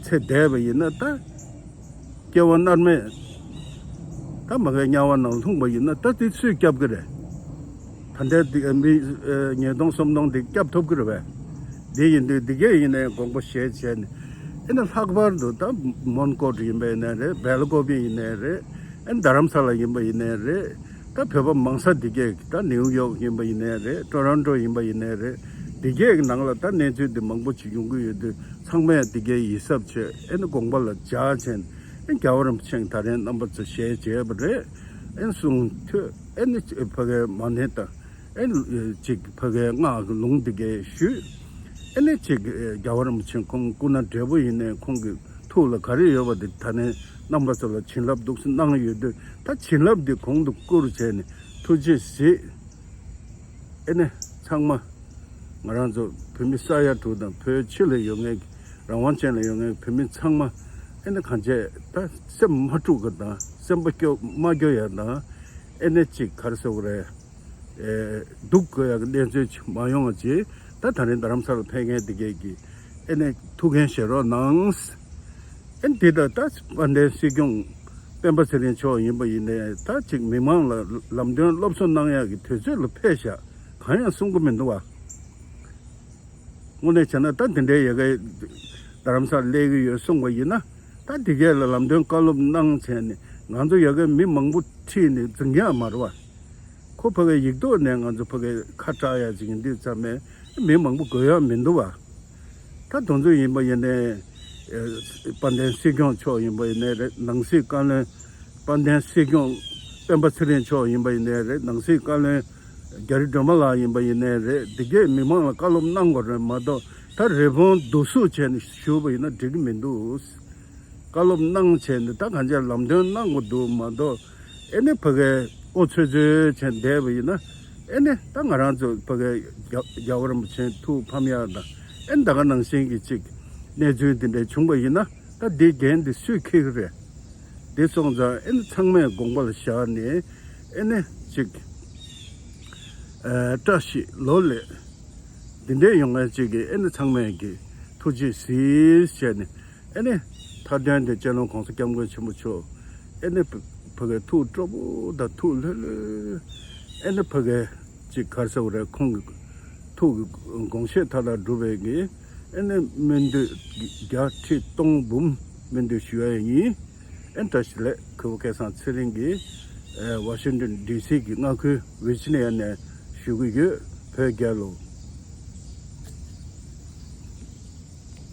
ཚེ་འདས་པ་ཡིན་ན་ད། སྐྱེ་བ་མནར་མེད། ད་མ་གའི་དམྱལ་བ་ནང་ལྷུང་བ་ཡིན་ན་ད་དེ་སུས་སྐྱོབ་ཀྱི་རེད། ད་ལྟའི་འདི་མི་ཉིས་སྟོང་སུམ་སྟོང་འདི་སྐྱོབ་ཐུབ་ཀྱི་རེད་པས། འདི་ཡིན་དུས་འདི་གས་ཡིན་ནའི་དགོངས་པ་བཞེས་བྱས་ནས་ཨེ་ན་ལྷག་པར་དུ་ད་མོན་གྷོ་ཡིན་པ་ཡིན་ནའི་རེད། སྦེལ་ཀོབ་ཡིན་ནའི་རེད། ཨེ་ན་རྡ་རམ་ས་ལ་ཡིན་པ་ཡིན་ནའི་རེད། ད་བོད་པ་མང་ས་འདི་གས་ད་ནིའུ་ཡོག་ཡིན་པ་ཡིན་ནའི་རེད། ཊོ་རོན་ཊོ་ཡིན་པ་ཡིན་ནའི་རེད། འདི་གས་ཀྱི་ནང་ལ་ད་གནས་ཚུལ་འདི་མང་པོ་ཅིག་ཡོང་གི་ཡོད་དུས་ཚང་མས་འདི་གས་ཡིད་གཟབ་བྱས་ཨེ་ན་དགོངས་པ་ལ་འཇགས་བྱས་ནས། ཨེ་རྒྱལ་བ་རིན་པོ་ཆེས་ད་རེས་རྣམ་པ་ཚོ་ཞལ་མཇལ་བ་རེད། ཨེ་གསུང་ཐོས་ཨེ་ནི་ཕ་གའི་མ་ཎི་དང་ཨེ་ཅིག་ཕ་གའི་སྔགས་ཀྱི་ལུང་འདི་གས་ཞུས། ཨེ་ནི་ཅིག་རྒྱལ་བ་རིན་པོ་ཆེ་ཁོང་སྐུ་ན་བགྲེས་པོ་ཡིན་ནའི་ཁོང་གི་ཐུགས་ལ་ག་རེ་ཡོད་པ་དེ་ད་ནས་རྣམ་པ་ཚོ་ལ་བྱིན་རླབས་འདུག་སེ་གནང་ཡོད་དུས་ད་བྱིན་རླབས་འདི་གོང་དུ་བཀུར་བྱས་ནས་ཐུགས་རྗེས་གཟིགས། ཨེ་ནི་ཚང་མ་ང་རང་ཚོ་བོད་མི་ས་ཡ་དྲུག་དང་བོད་ཕྱི་ལ་ཡོད་མཁན་རང་དབང་ཅན་ལ་ཡོད་མཁན་བོད་མི་ཚང་མ་ཨེ་ནི་གང་བྱས་ད་སེམས་མ་དཀྲུག་གི་དང་སེམས་པ་སྐྱོ་མ་སྐྱོ་ཡ་དང་ཨེ་ནི་ཅིག་ག་རེ་ཟེར་དགོས་རེད། ཨེ་སྡུག་དགོས་ཡ་གི་གནས་ཚུལ་ཅིག་མ་ཡོང་བ་ཅིག་ད་ད་རིང་རྡ་རམ་ས་ལ་ཕེབས་མཁན་དེ་གས་ཀྱི་ཨེ་ནི་ཐུགས་འགན་བཞེས་རོགས་གནང་། ཨེ་འདི་ལྟར་ད་དཔལ་ལྡན་སྲིད་སྐྱོང་སྤེན་པ་ཚེ་རིང་མཆོག་ཡིན་པ་ཡིན་ནའི་ད་ཅིག་མི་མང་ལ་ལམ་སྟོན་སློབ་གསོ་གནང་ཡག་གི་དུས་ཚོད་ལ་ཕེབས་ཤག་གང་ཡང་གསུང་གི་མི་འདུག་བ། དངོས་གནས་བྱས་ན་ད་འདི་འདྲའི་ཡ་གའི་རྡ་རམ་ས་ལ་སླེབས་ཀྱི་ཡོད་གསུངས་པ་ཡིན་ན་ད་འདི་གས་ལ་ལམ་སྟོན་བཀའ་སློབ་གནང་བྱས་ནས་ང་ཚོ་ཡ་གའི་མི་མང་པོ་ཁྲིད་ནས་འཛིན་ཡག་མ་རེད་བ། ཁོ་ཕ་གི་ཡིག་ཐོག་ནས་ང་ཚོ་ཕ་གི་ཁ་གྲག་ཡ་ཅིག་ཡིན་དུས་ཙམ་མེད། མི་མང་པོ་དགོས་ཡ་མི་འདུག་བ། ད་དེ་ཚོ་ཡིན་པ་ཡིན་ནའི། ཨེ། དཔལ་ལྡན་སྲིད་སྐྱོང་མཆོག་ཡིན་པ་ཡིན་ནའི་རེད། ནང་སྲིད་བཀའ་བློན་དཔལ་ལྡན་སྲིད་སྐྱོང་སྤེན་པ་ཚེ་རིང་མཆོག་ཡིན་པ་ཡིན་ནའི་རེད། ནང་སྲིད་བཀའ་བློན་རྒྱ་རི་སྒྲོལ་མ་ལགས་ཡིན་པ་ཡིན་ནའི་རེད། འདི་གས་མི་མང་ལ་བཀའ་སློབ་གནང་དགོས་རེད་མ་གཏོགས། ད་རི་བོང་བསྡུ་གསོག་བྱས་ནས་བཞུགས་པ་ཡིན་ན་འགྲིག་གི་མི་འདུག། བཀའ་སློབ་གནང་བྱས་ནས་ད་གང་ཅི་ལམ་སྟོན་གནང་དགོས་འདུག་མ་གཏོགས། ཨེ་ནི་ཕ་གིའི་ཨོ་ཚོད་ཚོད་བྱས་བསྡད་པ་ཡིན་ན། ཨེ་ནི་ད་ང་རང་ཚོ་ཕ་གིའི་རྒྱལ་རྒྱལ་བ་རིན་པོ་ཆེ་ཐུགས་ཕམ་ཡག་དང་། ཨེ་ནི་ད་ག་ནང་བཞིན་གྱི་ཅིག་གནས་ཚུལ་འདི་འདྲ་བྱུང་པ་ཡིན་ན། ད་འདིའི་འགན་འདི་སུས་འཁྱེར་གི་རེད། འདི་སོང་ཙང་ཨེ་ནི་ཚང་མས་དགོངས་པ་ལ་བཞག་ནས། ཨེ་ནི་ཅིག་ཨ། བཀྲ་ཤིས་ལོ་ལེགས་འདི་འདྲ་ཡོང་ཡ་ཅིག་གི་ཨེ་ནི་ཚང་མས་ཀྱི་ཐུགས་རྗེས་གཟིགས་བྱས་ནས། ཨེ་ནི་མཐའ་དོན་དེ་སྤྱི་ནོར་གོང་ས་སྐྱབས་མགོན་ཆེན་པོ་མཆོག་ཨེ་ནི་ཕ་གི་ཐུགས་སྤྲོ་པོ་དང་ཐུགས་ལྷོད་ལྷོད། ཨེ་ནི་ཕ་གི་ཅིག་ག་རེ་ཟེར་དགོས་རེད། ཁོང་གི་ཐུགས་ཀྱི་དགོངས་བཞེད་མཐའ་དག་འགྲུབ་པའི་གི་ཨེ་ནི་སྨོན་འདུན་བརྒྱ་ཁྲི་སྟོང་འབུམ་སྨོན་འདུན་ཞུ་ཡ་ཡིན། ཨེ་ནི་བཀྲ་ཤིས་བདེ་ལེགས། གུས་པ་སྐལ་བཟང་ཚེ་རིང་གིས་ཨེ་ཝ་ཤིང་ཏོན་ཌི་སི་གི་མངའ་ཁུལ་ཝི་ཇི་ནི་ཡ་ནས་ཞུ་གི་ཡོད། བོད་རྒྱལ་ལོ།